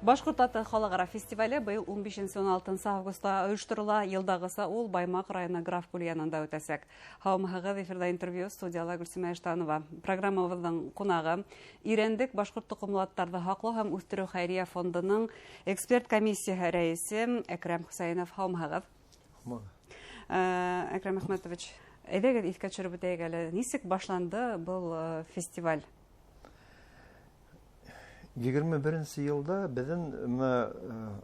Башҡорт аты халыҡ-ара фестивале быйыл 15-16 августа ойошторола. Йылдағыса ул Баймаҡ районы Граф күле янында үтәсәк. Һаумыһығыҙ, эфирҙа интервью, студияла Гөлсимә Иштанова. Программабыҙҙың ҡунағы Ирәндек башҡорт тоҡомло аттарҙы һаҡлау һәм үҫтереү хәйриә фондының эксперт комиссияһы рәйесе Әкрәм Хөсәйенов. Һаумыһығыҙ. Әкрәм Әхмәтович, әйҙәгеҙ иҫкә төшөрөп үтәйек әле, нисек башланды был фестиваль? 21 йылда беҙҙең бына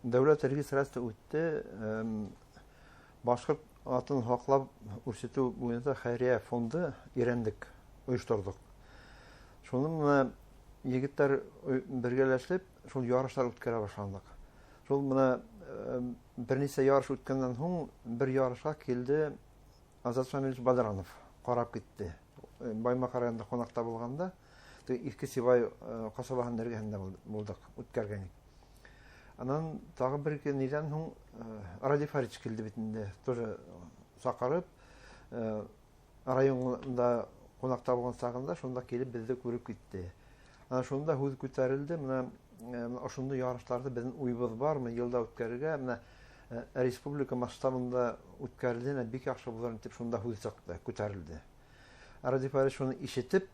дәүләт регистрация үтте, башҡорт атын һаҡлап үрсетеү буйынса хәйриә фонды Ирәндек ойошторҙоҡ. Шуны бына егеттәр бергәләшеп, шул ярыштар үткәрә башланыҡ. Шул бына бер нисә ярыш үткәндән һуң бер ярышҡа килде Азат Шамилович Бадранов, ҡарап китте. Баймаҡ районында ҡунаҡта булғанда, Иҫке Сибай ҡасабаһының эргәһендә булдыҡ, үткәргән. Анан тағы бер ике нидән һуң Радий Фарич килде бит инде, тоже саҡырып, районда ҡунаҡта булған сағында шунда килеп беҙҙе күреп китте. Ана шунда һүҙ күтәрелде, бына ошондай ярыштарҙы беҙҙең уйыбыҙ бар, бына йылда үткәрергә, бына республика масштабында үткәрелде, бик яҡшы булыр тип шунда һүҙ сыҡты, күтәрелде. Радий Фарич шуны ишетеп,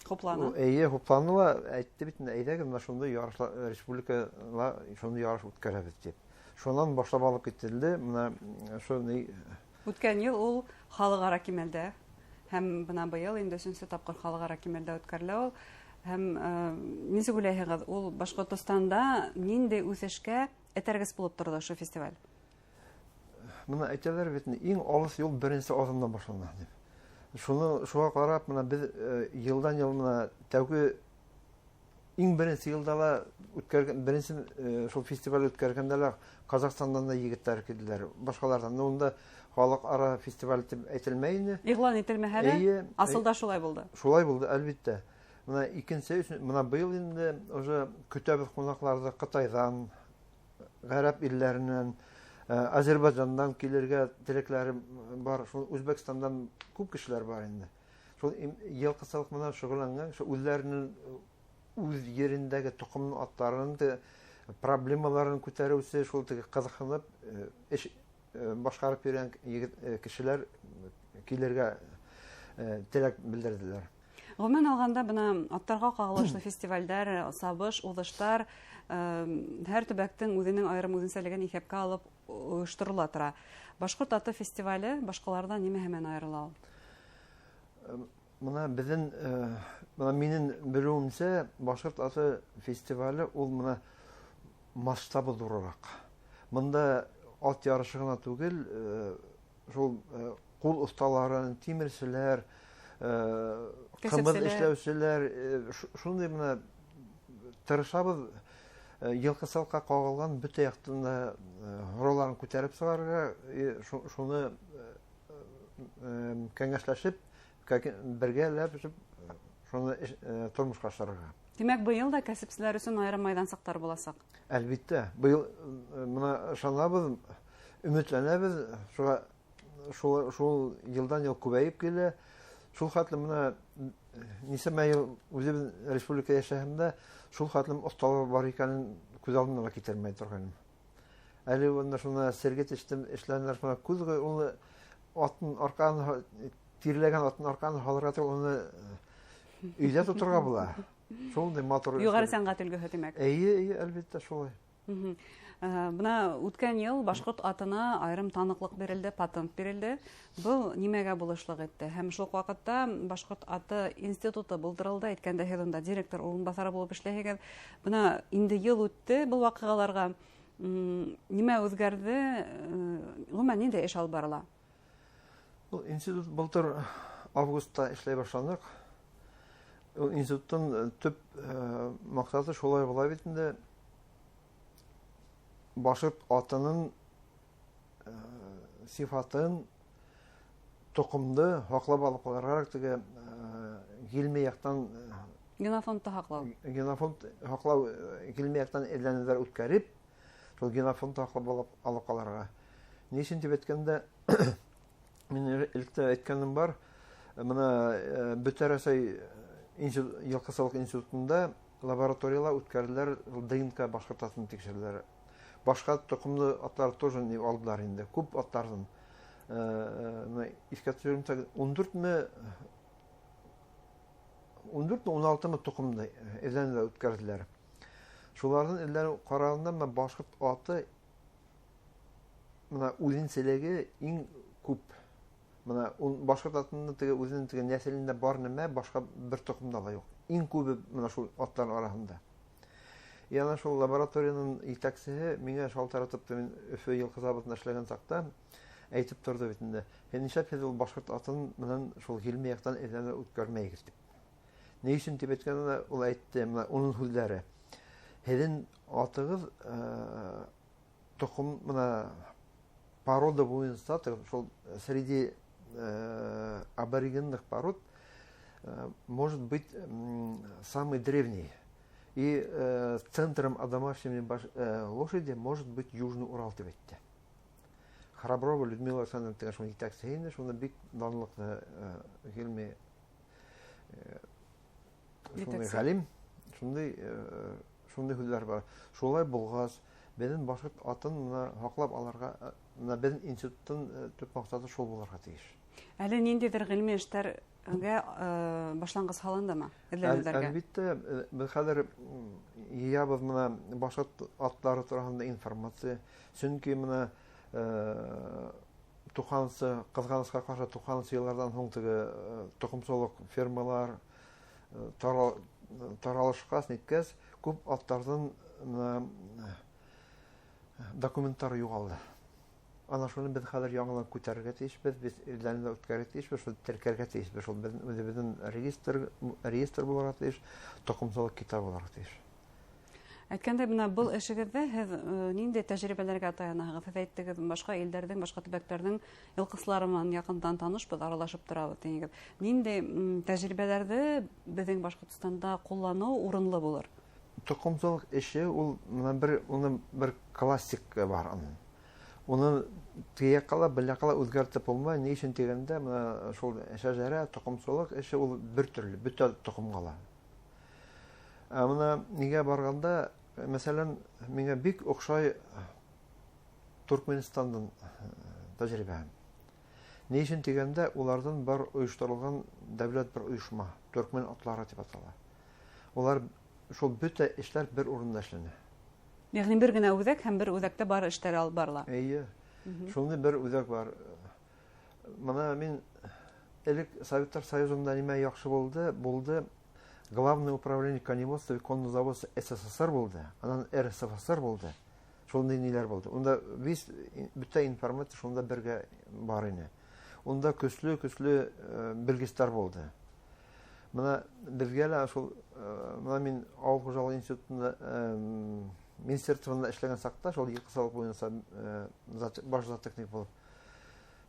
хупланы. Эйе, хупланы ла, әйтте бит инде, әйҙәгеҙ, бына шундай ярышлар, республикала шундай ярыш үткәрәбеҙ тип. Шунан башлап алып кителде, бына шул ни. Үткән йыл ул халыҡ-ара кимәлдә, һәм бына быйыл инде өсөнсө тапҡыр халыҡ-ара кимәлдә үткәрелә ул. Һәм нисек уйлайһығыҙ, ул Башҡортостанда ниндәй үҫешкә этәргес булып торҙо ошо фестиваль? Бына әйтәләр бит, иң алыҫ юл беренсе аҙымдан башлана тип. Шуны шуға ҡарап, бына беҙ йылдан йыл бына тәүге иң беренсе йылда ла үткәргән, беренсе шул фестиваль үткәргәндә лә Ҡаҙағстандан да егеттәр килделәр, башҡаларҙан. Унда халыҡ-ара фестиваль тип әйтелмәй ине. Иғлан ителмәһә лә, Эйе, асылда шулай булды. Шулай булды, әлбиттә. Бына икенсе, өсөн, бына быйыл инде уже көтәбеҙ ҡунаҡларҙы Ҡытайҙан, ғәрәп илдәренән, Азербайджандан килергә теләкләре бар, шул Үзбәкстандан күп кешеләр бар инде. Шул йылҡысылыҡ менән шөғөлләнгән, шул үҙҙәренең үҙ ерендәге тоҡом аттарын проблемаларын күтәреүсе, шул теге ҡыҙыҡһынып, эш башҡарып йөрөгән егет, кешеләр килергә теләк белдерҙеләр. Ғөмүмән алғанда, бына аттарға ҡағылышлы фестивалдәр, сабыш, уҙыштар, һәр төбәктең үҙенең айырым үҙенсәлеген иҫәпкә алып ойошторола тора. Башҡорт аты фестивале башҡаларҙан нимәһе менән айырыла ул? Бына беҙҙең, бына минең белеүемсә, Башҡорт аты фестивале ул бына масштабы ҙурыраҡ. Бында ат ярышы ғына түгел, шул ҡул оҫталарын, тимерселәр, ҡымыҙ Кәсепселәр. эшләүселәр, шундай бына тырышабыҙ, йылҡысылыҡҡа ҡағылған бөтә яҡтан да, һорауларын күтәреп сығарырға, шуны, кәңәшләшеп, бергәләп шуны тормошҡа ашырырға. Тимәк, быйыл да кәсепселәр өсөн айырым майҙансыҡтар буласаҡ. Әлбиттә, быйыл, бына ышанабыҙ, өмөтләнәбеҙ, шуға, шул йылдан йыл күбәйеп килә. Шул хәтлем бына нисәмә йыл үҙебеҙ республика йәшәһәм дә, шул хәтлем оҫталар бар икәнен күҙ алдына ла китермәй торғайным. Әле бында шуны сергет эшләнеләр, шуны күҙ уны атын арҡаны, тирләгән атын арҡаны һалырға түгел, уны өйҙә тоторға була. Шундай матур Юғары эшләр. сәнғәт өлгөһө, тимәк. Эйе, эйе, әлбиттә шулай. Бына үткән йыл башҡорт атына айырым таныҡлыҡ бирелде, патент бирелде. Был нимәгә булышлыҡ итте? Һәм шул уҡ ваҡытта Башҡорт аты институты булдырылды. Әйткәндә, һеҙ унда директор урынбаҫары булып эшләйһегеҙ. Бына инде йыл үтте был ваҡиғаларға. Нимә үҙгәрҙе? Ғөмүмән, ниндәй эш алып барыла? Был институт былтыр августта эшләй башланыҡ. Ул институттың төп маҡсаты шулай була бит инде. Башҡорт атының сифатын, тоҡомдо һаҡлап алып ҡалырға теге, ғилми яҡтан, Генофондты һаҡлау. Генофонд һаҡлау, ғилми яҡтан эҙләнеүҙәр үткәреп, шул генофондты һаҡлап алып ҡалырға. Ни өсөн тип әйткәндә, мин элек тә әйткәнем бар, бына Бөтә Рәсәй йылҡысылыҡ институтында Лабораторияла үткәрҙеләр, ДНК башҡорт атын тикшерҙеләр. Башҡа тоҡомло атлар тоже алдылар инде. Күп атларҙың. Иҫкә төшөрөм, 14-мө, 16-мы тоҡомдо эҙләнеүҙәр үткәрҙеләр. Шуларҙың эҙләнеү ҡарағанда менә башҡорт аты менә үҙенсәлеге иң күп. Менә башҡорт атының теге үҙенең теге нәҫелендә бар нәмә башҡа бер тоҡомда ла юҡ. Иң күбе менә шул атлар араһында. Яна шул лабораторияның етәксеһе миңә шалтыратып, мин Өфө йылҡы заводында эшләгән саҡта әйтеп торҙо бит инде. Һин нишләп һеҙ ул башҡорт атын менән шул ғилми яҡтан эҙләнеү үткәрмәйегеҙ тип. Ни өсөн тип әйткәндә ул әйтте, менә уның һүҙҙәре. Һеҙҙең атығыҙ тоҡом менә порода буйынса шул среди аборигенных пород может быть самый древний. И центром одомашней лошади может быть Южный Урал тип әйтте. Храброва Людмила Александровна тигән шуның етәксеһе инде, шуны бик данлыҡлы ғилми шундай ғалим, шундай һүҙҙәр бар. Шулай булғас, беҙҙең башҡорт атын менә һаҡлап алырға, менә беҙҙең институттың төп маҡсаты шул булырға тейеш. Әле ниндәйҙер ғилми эштәргә башланғыс һалындымы? Эҙләнеүҙәргә? Әлбиттә, беҙ хәҙер йыябыҙ менә башҡорт атлары тураһында информация. Сөнки менә туҡһанынсы, ҡыҙғанысҡа ҡаршы туҡһанынсы йылдарҙан һуң теге тоҡомсолоҡ фермалар таралышҡас, ниткәс, күп аттарҙың менә документтары юғалды. Ана шуны беҙ хәҙер яңынан күтәрергә тейешбеҙ, беҙ эҙләнеүҙәр үткәрергә тейешбеҙ, шул теркәргә тейешбеҙ, шул беҙҙең үҙебеҙҙең реестр булырға тейеш, тоҡомсолоҡ китабы булырға тейеш. Әйткәндәй, бына был эшегеҙҙә һеҙ ниндәй тәжрибәләргә таянаһығыҙ? Һеҙ әйттегеҙ, башҡа илдәрҙең, башҡа төбәктәрҙең йылҡысылары менән яҡындан танышбыҙ, аралашып торабыҙ тинегеҙ. Ниндәй тәжрибәләрҙе беҙҙең Башҡортостанда ҡулланыу урынлы булыр? Тоҡомсолоҡ эше ул менән бер, уның бер классик бар аның. Уны теге яҡҡа ла, был яҡҡа ла үҙгәртеп булмай. Ни өсөн тигәндә, бына шул шәжәрә, тоҡомсолоҡ эше ул бер төрлө, бөтә тоҡомға ла. Ә бына нигә барғанда, мәҫәлән, миңә бик оҡшай Төркмөнстандың тәжрибәһе. Ни өсөн тигәндә, уларҙың бар ойошторолған дәүләт бер ойошма, төркмөн атлары тип атала. Улар шул бөтә эшләр бер урында эшләнә. Йәғни бер генә үҙәк һәм бер үҙәктә бар эштәр алып барыла. Эйе. Шундай бер үҙәк бар. Бына мин элек Советтар Союзында нимә яҡшы булды? Булды Главное управление коневодства и коннозаводства СССР булды, анан РСФСР булды. Шундай ниләр булды. Унда весь бөтә информация шунда бергә бар ине. Унда көслө-көслө белгестәр булды. Бына беҙгә лә шул бына мин ауыл хужалығы институтында министерствода эшләгән саҡта шул йылҡысылыҡ буйынса баш зоотехник булып.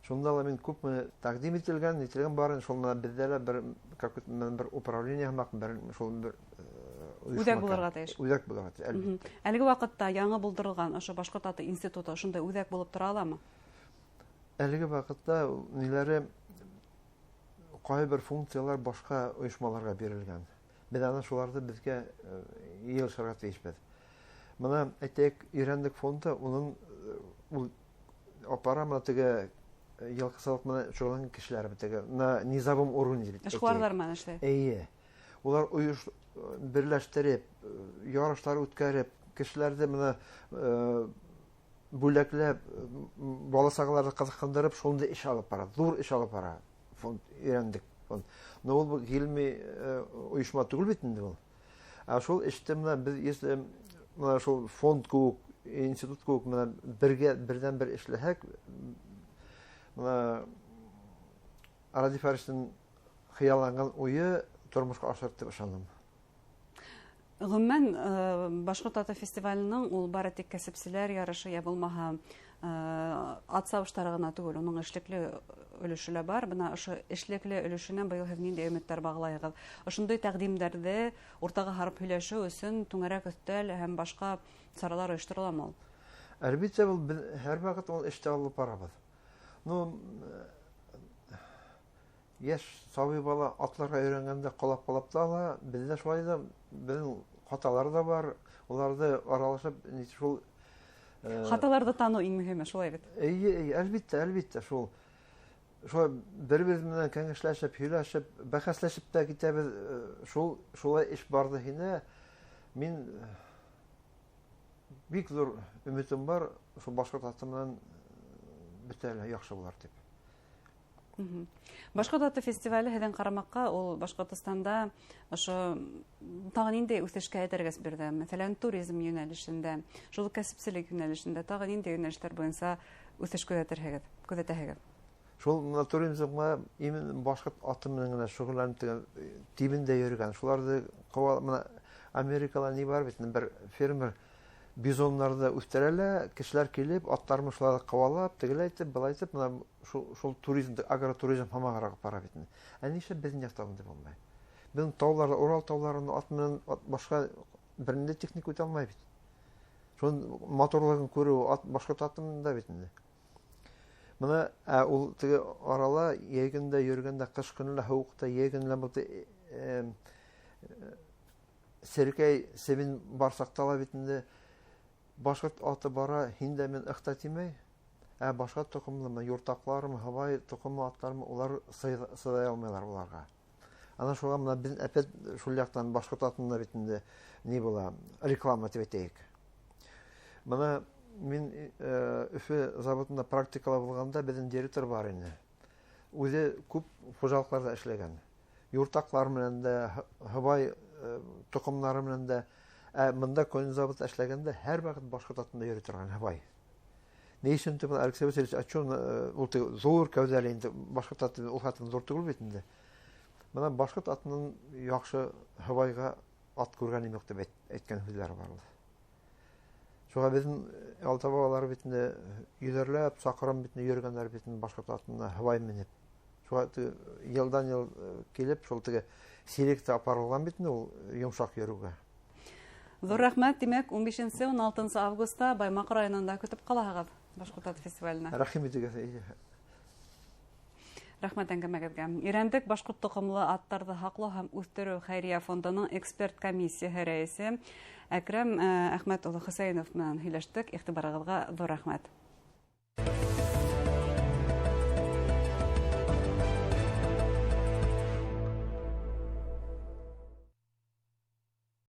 Шунда ла мин күпме тәҡдим ителгән, ителгән барын, шул менән беҙҙә лә бер, как менән бер управление һымаҡ, бер шул бер ойошма Үҙәк булырға тейеш. Үҙәк булырға тейеш, әлбиттә. Әлеге ваҡытта яңы булдырылған ошо Башҡорт аты институты ошондай үҙәк булып тора аламы? Әлеге ваҡытта ниләре ҡайһы бер функциялар башҡа ойошмаларға бирелгән. Беҙ ана шуларҙы беҙгә йыйылышырға тейешбеҙ. Бына әйтәйек, Өйрәндек фонды, уның ул апара менән теге йылҡысылыҡ менән шөғөлләнгән кешеләр бит теге на низовом уровне бит. Эшҡыуарҙар менән эшләй. Эйе. Улар берләштереп, ярышлар үткәреп, кешеләрҙе менә бүләкләп, бала сағаларҙы ҡыҙыҡһындырып, шундай эш алып бара, ҙур эш алып бара фонд, Өйрәндек фонд. Но ул ғилми ойошма түгел бит инде ул. Ә шул эште менә беҙ, если менә шул фонд кеүек, институт кеүек менә бергә берҙән бер эшләһәк, менә Радий Фәриштең хыялланған уйы тормошҡа ашыр тип ышанам. Ғөмүмән, Башҡорт аты фестиваленең ул бары тик кәсепселәр ярышы йә булмаһа ат сабыштары ғына түгел, уның эшлекле өлөшө лә бар. Бына ошо эшлекле өлөшөнә быйыл һеҙ ниндәй өмөттәр бағлайһығыҙ? Ошондай тәҡдимдәрҙе уртаға һарып һөйләшеү өсөн түңәрәк өҫтәл һәм башҡа саралар ойоштороламы ул? Әлбиттә, был беҙ һәр ваҡыт ул эштә алып барабыҙ. Йәш сабый бала атларға өйрәнгәндә ҡолап-ҡолап та ала, беҙ ҙә шулай ҙа, беҙҙең Хаталар да бар, уларҙы аралашып шул хаталарҙы таныу иң мөһиме, шулай бит? Эйе, әлбиттә, әлбиттә, шул. Шулай бер-беребеҙ менән кәңәшләшеп, һөйләшеп, бәхәсләшеп тә китәбеҙ. Шул шулай эш барҙы һине. Мин бик ҙур өмөтөм бар, шул башҡорт аты менән бөтә лә яҡшы булыр тип. Башҡорт аты фестивале һеҙҙең ҡарамаҡҡа, ул Башҡортостанда ошо тағы ниндәй үҫешкә этәргес бирҙе? Мәҫәлән, туризм йүнәлешендә, шул кәсепселек йүнәлешендә тағы ниндәй йүнәлештәр буйынса үҫеш күҙәтәһегеҙ? Шул менә туризмға именно башҡорт аты менән генә шөғөлләнеп тигән тибендә йөрөгән. Шуларҙы ҡыуа, менә Америкала ни бар бит, бер фермер бизоннарҙы үҫтерә лә, кешеләр килеп, аттарын шуларҙы ҡыуалап, тегеләй итеп, былай итеп, менә шул туризм, агротуризм һамағыраҡ бара бит инде. Ә нишләп беҙҙең яҡта ундай булмай? Беҙҙең тауларҙа, Урал тауларында ат менән башҡа бер ниндәй техника үтә алмай бит. Шуның матурлығын күреү ат, башҡорт атында бит инде. Бына, ул теге арала йәй көндә йөрөгәндә, ҡыш көнө лә һыуыҡта, йәй көнө лә был серкәй себен барсаҡта ла бит инде башҡорт аты бара, һин дә мин ыҡта тимәй. Ә башҡа тоҡомло, мына юртаҡлармы, һыбай тоҡомло аттармы, улар сыҙай алмайҙар уларға. Ана шуға мына беҙ әпәт шул яҡтан башҡорт атында бит инде ни була, реклама тип әйтәйек. Бына мин Өфө заводында практикала булғанда беҙҙең директор бар ине. Үҙе күп хужалыҡтарҙа эшләгән. Юртаҡлар менән дә, һыбай тоҡомдары менән дә. Ә бында конь заводта эшләгәндә һәр ваҡыт башҡорт атында йөрөй торған һыбай. Ни өсөн тип, Алексей Васильевич, а чё, ул теге ҙур кәүҙәле инде, башҡорт аты ул хатын ҙур түгел бит инде. Бына башҡорт атынан яҡшы һыбайға ат күргәнем юҡ тип әйткән һүҙҙәре бар ул. Шуға беҙҙең ата бабалар бит инде йөҙәрләп саҡрым бит инде йөрөгәндәр бит инде башҡорт атына һыбай менеп. Шуға теге йылдан йыл килеп, шул теге селекция апарылған бит инде ул йомшаҡ йөрөүгә. Ҙур рәхмәт. Тимәк, ун бишенсе, ун алтынсы августа Баймаҡ районында көтөп ҡалаһығыҙ Башҡорт аты фестиваленә. Рәхим итегеҙ, эйе. Рәхмәт әңгәмәгеҙгә. Ирәндек башҡорт тоҡомло аттарҙы һаҡлау һәм үҫтереү хәйриә фондының эксперт комиссияһы рәйесе Әкрәм Әхмәт улы Хөсәйенов менән һөйләштек. Иғтибарығыҙға ҙур рәхмәт.